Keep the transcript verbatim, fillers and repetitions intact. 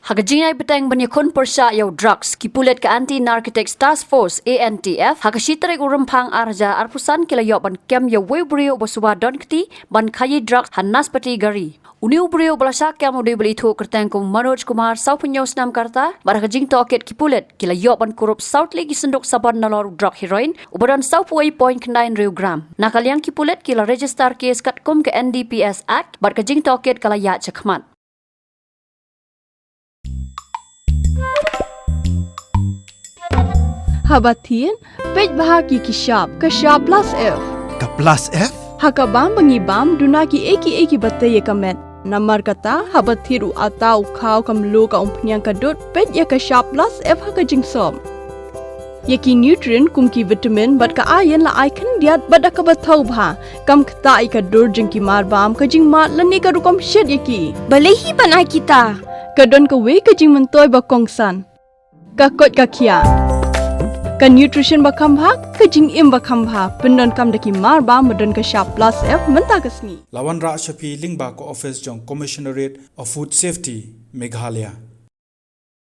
Ha ka jingïai bteng ban ïakhun pyrshah ïa u drugs, ki pulit ka Anti Narcotics Task Force, A N T F, ha ka shi tarik u Rymphang ar hajar arphew san ki la ïoh ban kem ïa uwei u briew uba suba don kti ban khaïi drugs ha Naspati Gari. Une u briew uba la shah kem u dei uba la ithuh kyrteng kum u Manoj Kumar, sawphew hynñiew snem ka rta, bad ha ka jingtohkit ki pulit ki la ïoh ban kurup saw tylli ki synduk sabon nalor u drug heroin uba don sawphew wei point khyndai hynriew gram. Na ka liang ki pulit ki la register case katkum ka N D P S Act bad ka jingtohkit ka la ïaid shakhmat. Haba thied, peit bha ki ki shap, ka shap plus F. Ka plus F? Ha ka bam ba ngi bam, duna ki ei ki ei kiba tei ïa ka met. Namar kata, haba thied u atta, u khaw, ka mluh, ka umphniang, ka dud, peit ïa ka shap plus F ha ka jingsop. Ïa ki nutrient kum ki vitamin bad ka iron la ai khyndiat bad da kaba thaw bha. Kam ktah ïa ka dur jong ki mar bam, ka jingmad lane ka rukom shet ïa ki. Balei hi ban ai kita? Ka don kawei ka jingmyntoi ba kongsan. Ka koit ka khiah. Ka nutrition ba kham bha, ka jingim ba kham bha. Pyndonkam da ki mar bam ba don ka shap plus F mynta ka sngi. La wanrah sha phi lyngba ka office jong Commissionerate of Food Safety, Meghalaya.